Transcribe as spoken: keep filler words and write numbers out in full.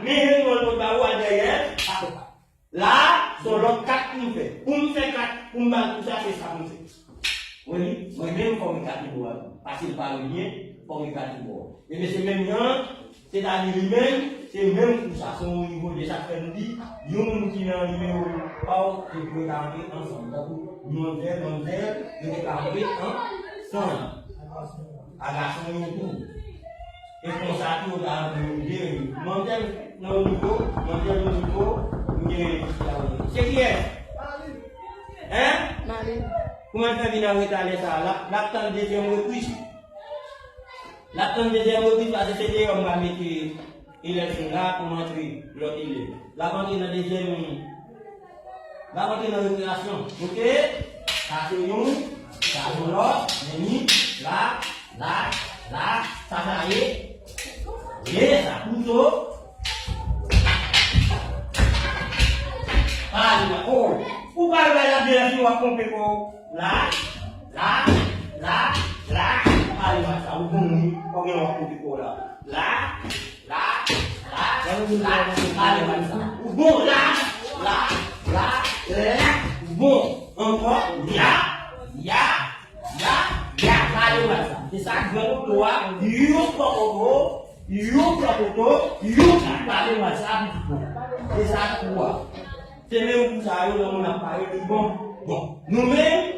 Men yon lòt ba ou al dèyè. La, se yon lòt kat pou m fè. Pou m fè kat, pou m ba l kou sa, se sa pou m fè. Wi, mwen menm fò m gate bò a. Paske l pa revyen, fò m gate bò a. Ebyen, se menm jan, sètadi li menm, se menm kou sa. Se yon nivo de sa k fè m di, yon moun ki nan nimewo pa w, li dwe ka antre ansanm. Tankou manzè, manzè, yo te ka antre ansanm. A gason yo tou. E konsa tou yo ta antre yo de yo. Manzèl nan yon nivo, manzèl yon nivo, ou gen yon nivo. Se kiyès? Hein? Kouman l fè vin an reta lè sa a? L ap, l ap tann dezyèm repris. L ap tann dezyèm repris paske se deyò m pral mete elèv yo la pou m antre lòt elèv. L ap antre nan dezyèm N ap antre nan rekreyasyon. Oke? Sa se youn, sa se lòt, men ni, la, la, la, sa sa ye? Ye, sa kouto. Pale la, o. Ou pale la, la, byen, si w ap konpe kò w. La, la, la, la, pale la, sa, ou bon, wi. Kòman w ap konpe kò w la? La, La, la, la, la, la, la. Ou bon, la, la, la, la. Ou bon. Ankò, ya, ya, ya, ya. Pale mwen sa. Se sa gran koto a, yon gran koto, yon gran koto, yon gran pale mwen sa, pitit mwen. Se sa tou a. Se menm kou sa yo, lè moun ap pale, li bon. Bon, nou menm,